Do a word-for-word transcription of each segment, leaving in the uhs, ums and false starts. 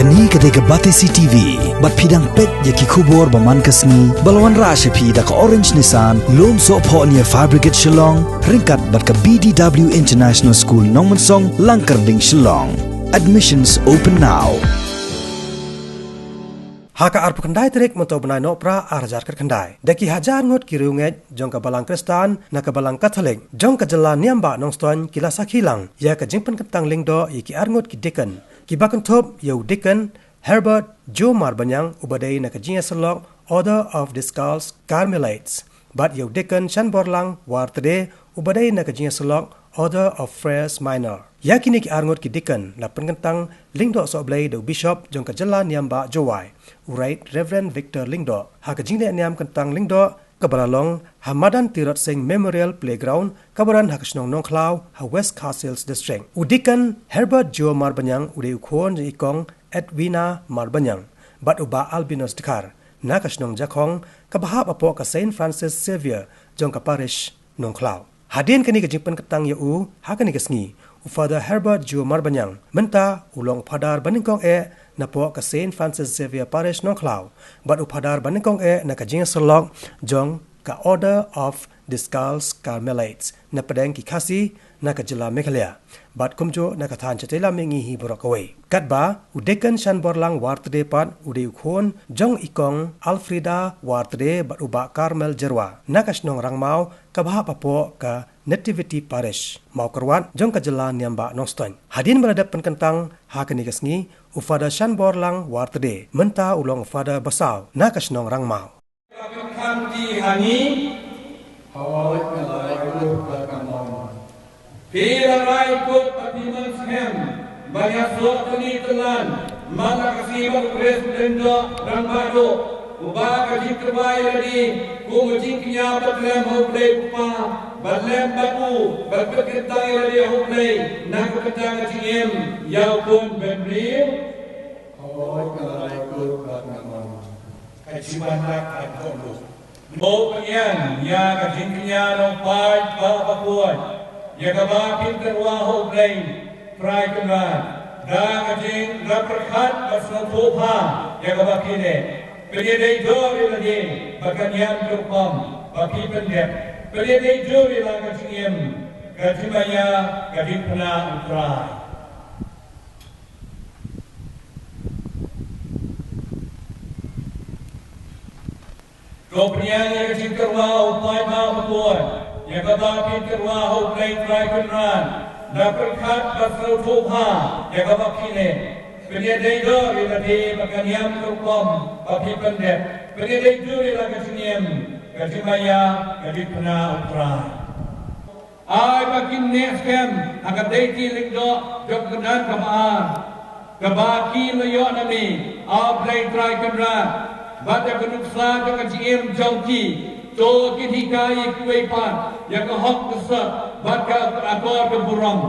Kane ka dei ka Batesi T V, bad phi dang peit ïa ki khubor ba man ka sngi, ba la wanrah sha phi da ka Orange Nissan, Lumsohphoh near Fire Brigade Shillong, ryngkat bad ka B D W International School Nongmensong, Langkyrding, Shillong. Admissions open now. Ha ka arphew khyndai tarik mynta u bnai Nohprah ar hajar khyndai, da ki hajar ngut ki riewngeit jong ka Balang Khristan na ka Balang Katholik jong ka jylla Niam Bah Nongstoiñ ki la sakhi lang ïa ka jingpynkyntang lyngdoh ïa ki arngut ki deacon, kiba kynthup ïa u Deacon Herbert Joe Marbaniang uba dei na ka jingïasyllok Order of Discalced Carmelites, bad ïa u Deacon Shanborlang Wartede uba dei na ka jingïasyllok Order of Friars Minor. Ïa kine ki arngut ki deacon la pynkyntang lyngdoh sohblei da u Bishop jong ka jylla Niam Bah Jowai, u Right Reverend Victor Lyngdoh, ha ka jingleh niam kyntang lyngdoh kaba la long ha madan Tirot Sing Memorial Playground kaba don ha ka shnong Nongkhlaw ha West Khasi Hills District. U Deacon Herbert Joe Marbaniang u dei u khun jong i Kong Edwina Marbaniang bad u Bah Albinus Dkhar na ka shnong Jakhong kaba hap hapoh ka Saint Francis Xavier jong ka parish Nongkhlaw. Hadien kane ka jingpynkyntang ïa u ha kane ka sngi, u Father Herbert Joe Marbaniang mynta u long u Phadar banyngkong eh napoh ka Saint Francis Xavier Parish Nongkhlaw, bad u Phadar banyngkong eh na ka jingïasyllok jong ka Order of Discalced Carmelites na pdeng ki Khasi na ka jylla Meghalaya, bad kumjuh na ka thaiñ Shatei Lam Mihngi hi baroh kawei. Katba u Deacon Shanborlang Wartede pat u dei u khun jong i Kong Alfreda Wartede bad u Bah Carmel Jyrwa na ka shnong Rangmaw kaba hap hapoh ka Nativity Parish, Mawkyrwat jong ka jylla Niam Bah Nongstoiñ. Hadien ba la dep pynkyntang ha kane ka sngi, u Father Shanborlang Wartede mynta u long u Father basaw na ka shnong Rangmaw. Phi la rai kut ba phi mon skhem ban ïasoh tyngeh tynglan man la ka sngi bad u Khrist Lyngdoh Rangbah Duh, uba ka jingtyrwa ïa lade kum u jingkñia bad lem ha U Blei U Kpa, bad lem bad u bad pynkyntang ïa lade ha U Blei na ka bynta ka jingim ïa u khun bynriew. Hooid, nga la rai kut bad nga mon. Ka jingwan lak ka dei Ko pynïaid ïa ka jingkñia nongpaid ba bakhuid, ïa kaba phin tyrwa ha U Blei Trai Kynrad da ka jingïapyrkhat bad sngewthuh bha ïa kaba phi leh. Pynïadei dur ïa lade bad ka niam ka rukom ba phi pyndep. Pynïadei dur ïa la ka jingim, ka jingmaïa, ka jingpynah U Trai. To pynïaid ïa ka jingtyrwa u paid ba bakhuid, ïa kaba phin tyrwa ha U Blei Trai Kynrad da pyrkhat bad sngewthuh bha ïa kaba phi leh. Pynïadei dur ïa lade bad ka niam ka rukom ba phi pyndep. Pynïadei dur ïa la ka jingim, ka jingmaïa, ka jingpynah U Trai. Ai ba kin neh skhem ha ka deiti lyngdoh jong ka kynhun kaba ar, kaba kin la ïoh na me, A Blei Trai Kynrad, bad ïa ka nuksa jong ka jingim jong ki. To kin hikai ïa kiwei pat ïa ka hok ka sot bad ka akor ka burom.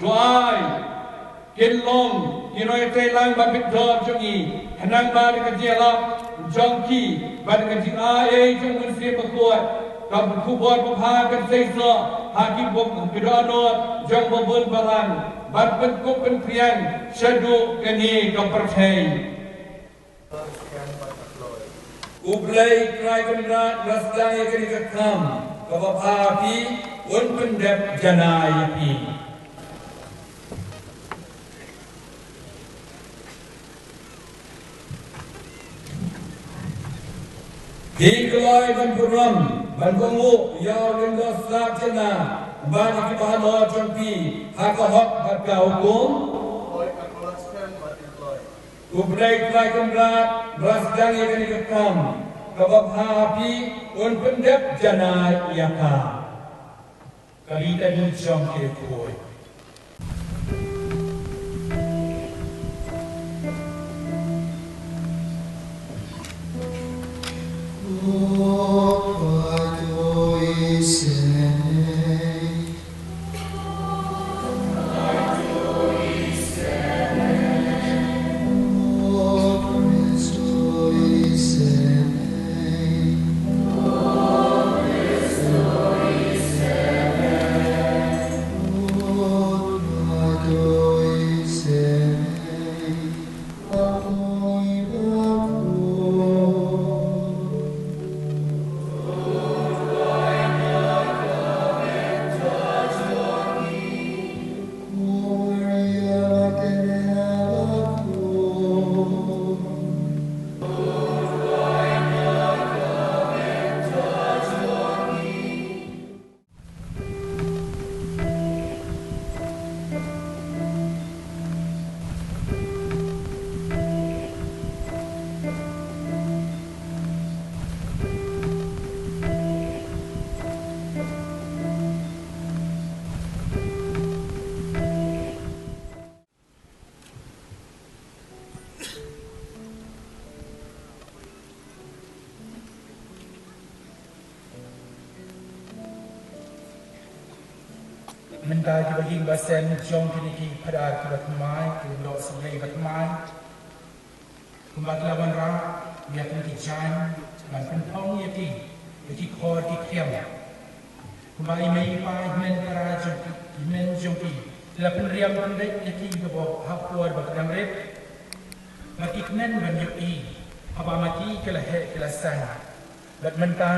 To ai kin long ki nongïatreilang ba bit dor jong ngi, khnang ba da ka jingïalap jong ki bad da ka jingai ei jong U Mynsiem Bakhuid, ka khubor babha kan seisoh ha ki bok ki dohnud jong ba bun balang, ban pynkup pynpriang shaduh kane ka pyrthei. U Blei Trai Kynrad, ba la sdang ïa kane ka kam kaba bha ha phi, un pyndep janai ïa phi. Phi kloi ban burom, ban kohnguh ïa u lyngdoh sla jylla bad ïa ki bahalor jong phi ha ka hok bad ka hukum. U Blei Trai Kynrad, ba la sdang ïa kane ka kam kaba bha ha phi, un pyndep janai ïa ka. Ka Litani jong ki riewkhuid. Mynta ki ba ïing ba sem jong kine ki phadar ki ba thymmai, ki lyngdoh sawdong ba thymmai, kumba ki la wanrah ïa kine ki jaiñ ban pynphong ïa ki, ïa ki khor ki khiam. Kumba i mei i pa, i hynmen para jong ki, i hynmen jong ki, ki la pynriam pynbeit ïa ki, ka bok ha por ba ki dang rit. Ba ki kmen ban ïohi haba ma ki ki la heh ki la saiñ. Bad mynta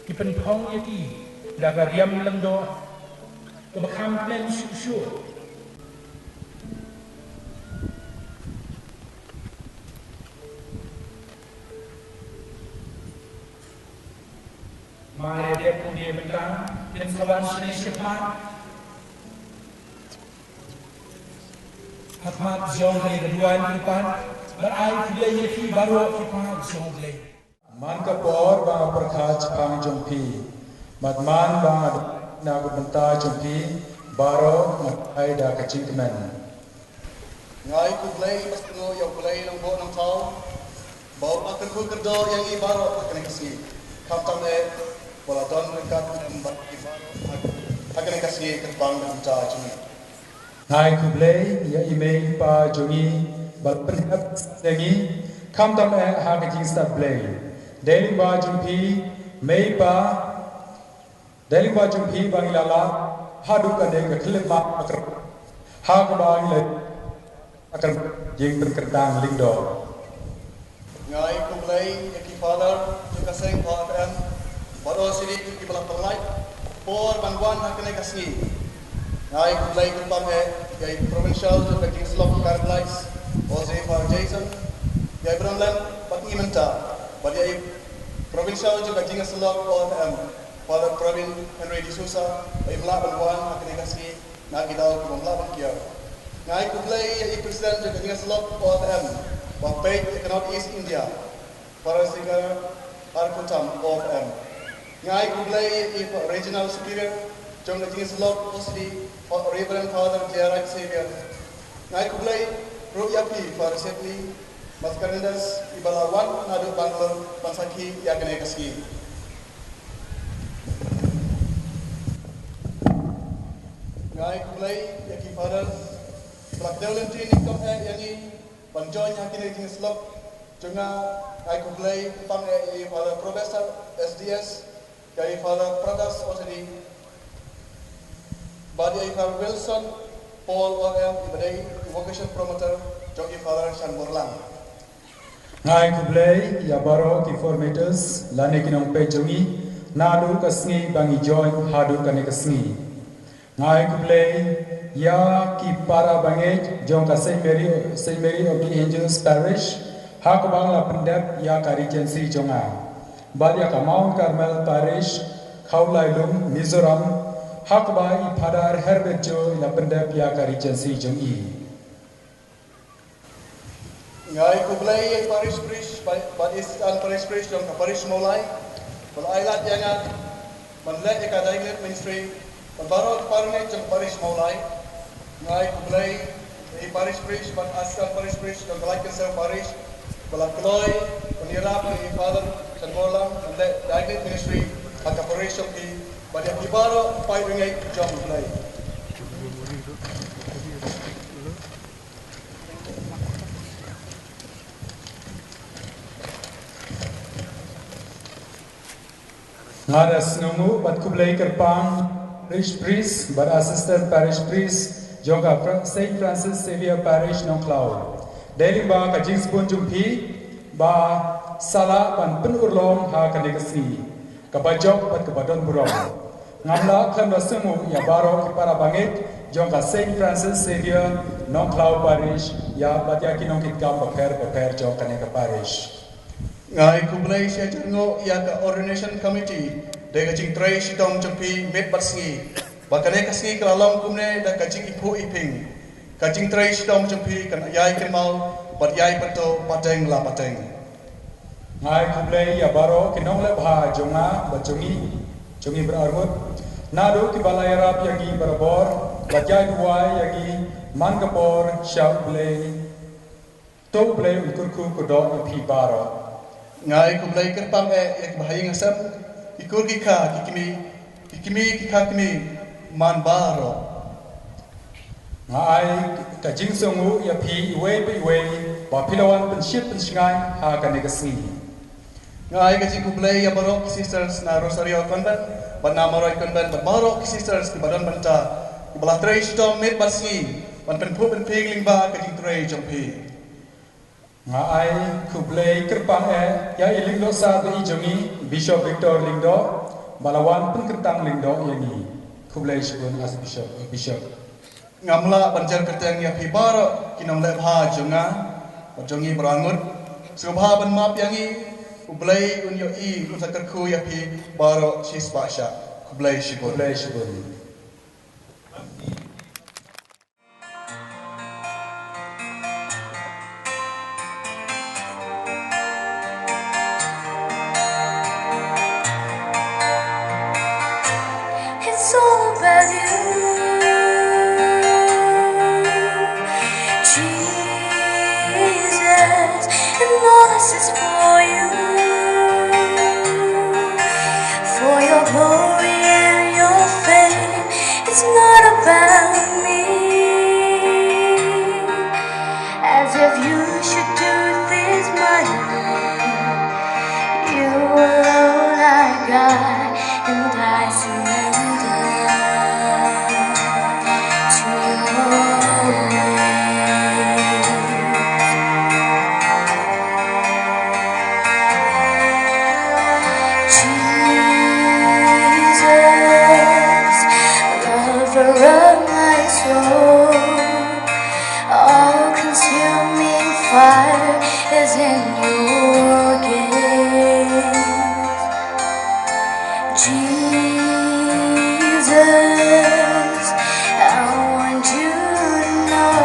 ki pynphong ïa ki da ka riam lyngdoh kaba kham kmen shuh shuh. Mare dep kumne mynta, kin sa wan shane shakhmat. Hakhmat jong ka ri ka duwan ki pan, bad ai khublei ïa ki baroh ki paid jong U Blei. Man ka por ba nga pyrkhat shaphang jong phi, bad man ba nga na ka bynta jong phi baroh, nga ai da ka jingkmen. Nga ai khublei ba sngewbha ïa U Blei Nongbuh Nongthaw ba u la kyrkhu kyrdoh ïa ngi baroh ha kane ka sngi. Khamtam eh ba la don ryngkat lem bad ngi baroh ha kane ka sngi kyrpang ka bynta jong ngi. Nga ai khublei ïa i mei i pa jong ngi ba la pynhap ïa ngi, khamtam eh ha ka jingstad Blei. Dei lyngba jong phi mei pa, dei lyngba jong phi ba ngi la lah haduh kane ka khyllipmat ha kaba ngi la ha ka jingpynkyntang lyngdoh. Nga ai khublei ïa ki father jong ka seng O F M bad O C D ki ba la pynlait por ban wan ha kane ka sngi. Nga ai khublei kyrpang eh ïa i provincial jong ka jingsyllok Caritas, O C D Father Jason, ïa i ba don lem bad ngi mynta, bad ïa i provincial jong ka jingsyllok O F M, Father Pravin Henry D'Souza, ba im lah ban wan ha kane ka sngi na ki daw ki bym lah ban kiar. Nga ai khublei ïa i president jong ka jingïasyllok O F M ba peit ïa ka North East India, Father Singer Arkutam O F M. Nga ai khublei ïa i regional superior jong ka jingïasyllok O C D, Reverend Father J R Xavier. Nga ai khublei ruh ïa phi Father Sidney Mascarenhas, i ba la wan naduh Bangalore ban sakhi ïa kane ka sngi. Nga ai khublei ïa ki father ba la kdew lynti nyngkong eh ïa ngi ban join ha kine ki jingïasyllok jong nga. Nga ai khublei kyrpang eh ïa i Father Professor S D S, ïa i Father Pradas O C D, bad ïa i Father Wilson Paul O M, i ba dei i vocation promoter jong i Father Shanborlang. Nga ai khublei ïa baroh ki formators lane ki nongpeit jong ngi naduh ka sngi ba ngi join haduh kane ka sngi. Nga ai khublei ïa ki para bangeit jong ka Saint Mary, Saint Mary of the Angels Parish, ha kaba nga la pyndep ïa ka Regency jong nga, bad ïa ka Mount Carmel Parish, Khawlailung, Mizoram, ha kaba i Father Herbert Joe i la pyndep ïa ka Regency jong i. Nga ai khublei ïa i parish priest, bad i assistant parish priest jong ka parish Mawlai ba la ai lad ïa nga ban leh ïa ka Diaconate Ministry, bad baroh ki para bangeit jong ka parish Mawlai. Nga ai khublei ïa i parish priest bad assistant parish priest jong ka Laitkynsew Parish ba la kloi ban ïarap ïa i Father Shanborlang ban leh Diaconate Ministry ha ka parish jong ki, bad ïa ki baroh ki para bangeit jong U Blei. Nga da sngewnguh bad khublei kyrpang parish priest bad assistant parish priest jong ka Fra-, Saint Francis Xavier Parish Nongkhlaw. Dei lyngba ka jingsbun jong phi ba sa lah ban pynurlong ha kane ka sngi kaba jop bad kaba don burom. Ngam lah khlem da sngewnguh ïa baroh ki para bangeit jong ka Saint Francis Xavier Nongkhlaw Parish, ïa bad ïa ki nongkitkam bapher bapher jong kane ka parish. Nga ai khublei shihajar nguh ïa ka Ordination Committee da ka jingtrei shitom jong phi miet bad sngi ba kane ka sngi ka la long kumne da ka jingiphuh iphieng. Ka jingtrei shitom jong phi kan ïai kynmaw bad ïai pynto pateng la pateng. Nga ai khublei ïa baroh ki nongleh bha jong nga bad jong ngi, jong ngi baroh arngut, naduh ki ba la ïarap ïa ngi barabor bad ïai duwai ïa ngi man ka por sha U Blei. To U Blei un kyrkhu kyrdoh ïa phi baroh. Nga ai khublei kyrpang eh ïa ki bahaïing hasem, ki kur ki kha, ki kmie, ki kmie ki kha kmie, Man baroh. Nga ai ka jingsngewnguh ïa phi iwei pa iwei ba phi la wan pynshit pynshngaiñ ha kane ka sngi. Nga ai ka jingkhublei ïa baroh ki sisters na Rosario Convent bad na Maroi Convent bad baroh ki sisters kiba don bynta, kiba la trei shitom miet bad sngi ban pynphuh pynphieng lyngba ka jingtrei jong phi. Nga ai khublei kyrpang eh ïa i Lyngdoh Sah ba i jong ngi, Bishop Victor Lyngdoh, ba la wan pynkyntang lyngdoh ïa ngi. Khublei shibun Archbishop, Bishop. Ngam lah ban jer kyrteng ïa phi baroh ki nongleh bha jong nga bad jong ngi baroh arngut. Sngewbha ban map ïa ngi, U Blei un ïohi, un sa kyrkhu ïa phi baroh shispah shah. Khublei shibun. Khublei shibun. It's all about you, Jesus, and all this is for you, for your glory and your fame. It's not about me. As if you should do things my way. You alone are God, and I surrender to your ways. Jesus, lover of my soul, all consuming fire is in your gaze. Jesus, I want you to know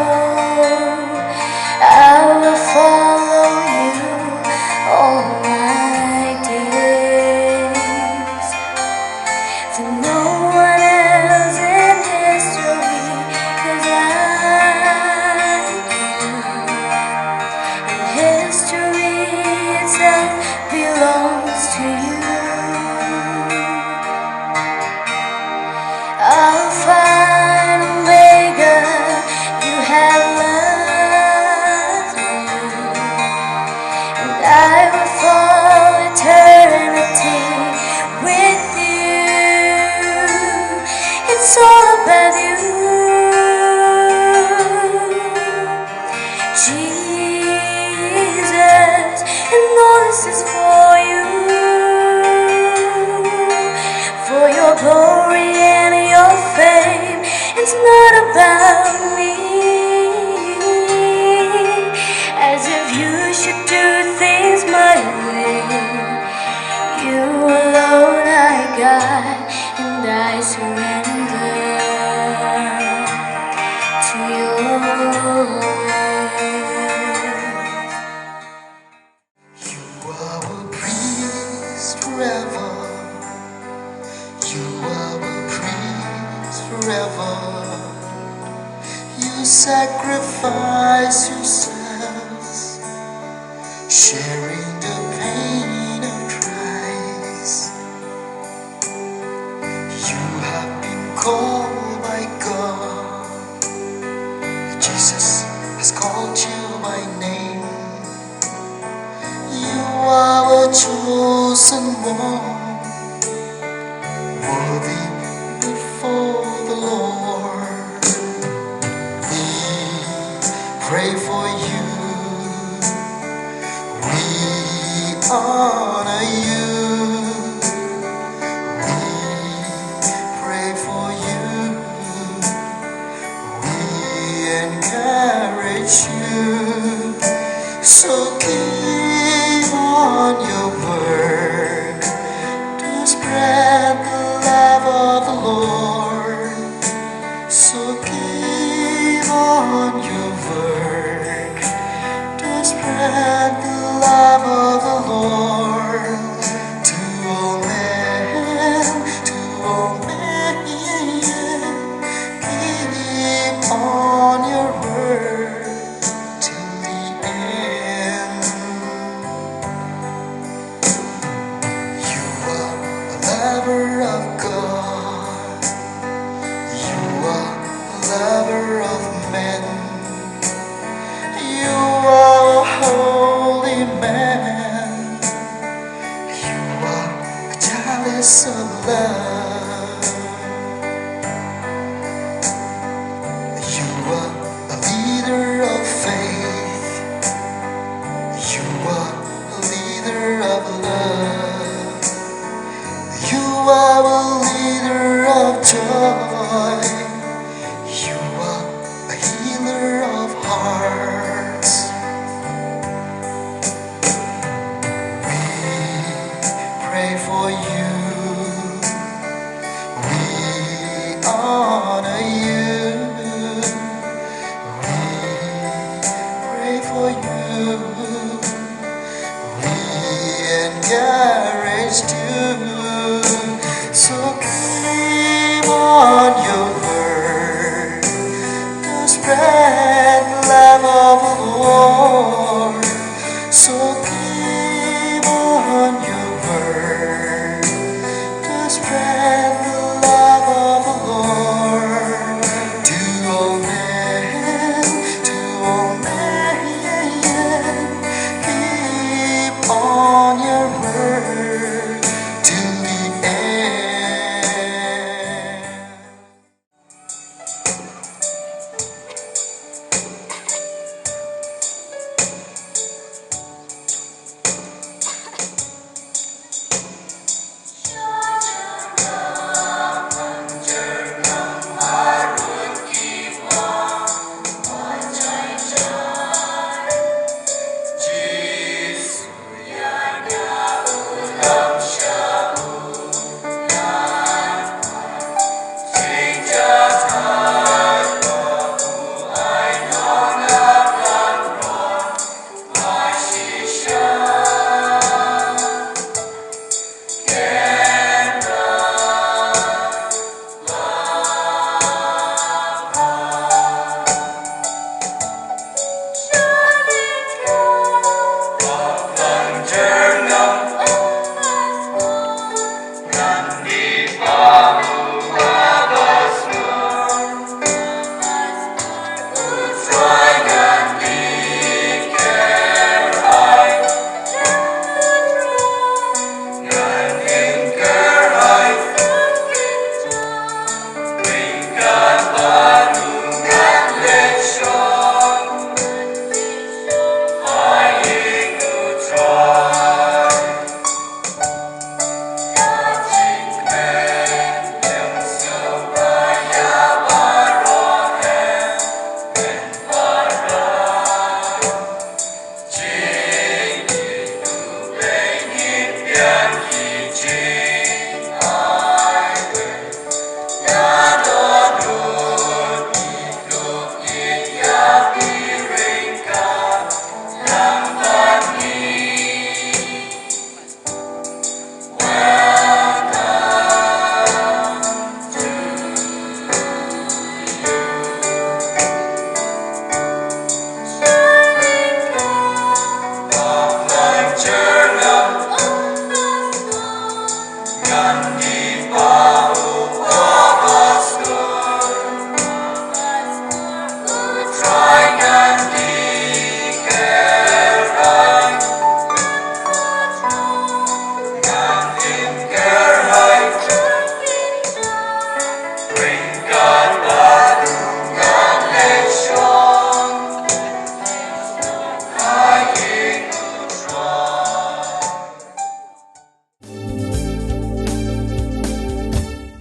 I will follow you all my days. There's no one else in history as like you. And history itself belongs to you. Alpha and Omega, you have loved me. And I will follow eternity with you. It's all about you, Jesus, and all this is for you, for your glory and your fame. It's not about me, as if you should do things my way. You alone are God, and I surrender to your will. You are a priest forever. You are a priest forever. You sacrifice yourself, sharing the pain of Christ. You have been called by God. Jesus has called you by name. You are a chosen one, worthy before the Lord. We pray for you. We honor you. We pray for you. We encourage you. So keep on your work to spread the love of the Lord. So keep on your work to spread the love of the Lord to all men, to all men. Keep on your work till the end. You are a lover of God. for you. We encourage you. So keep on your word to spread the love of the Lord. So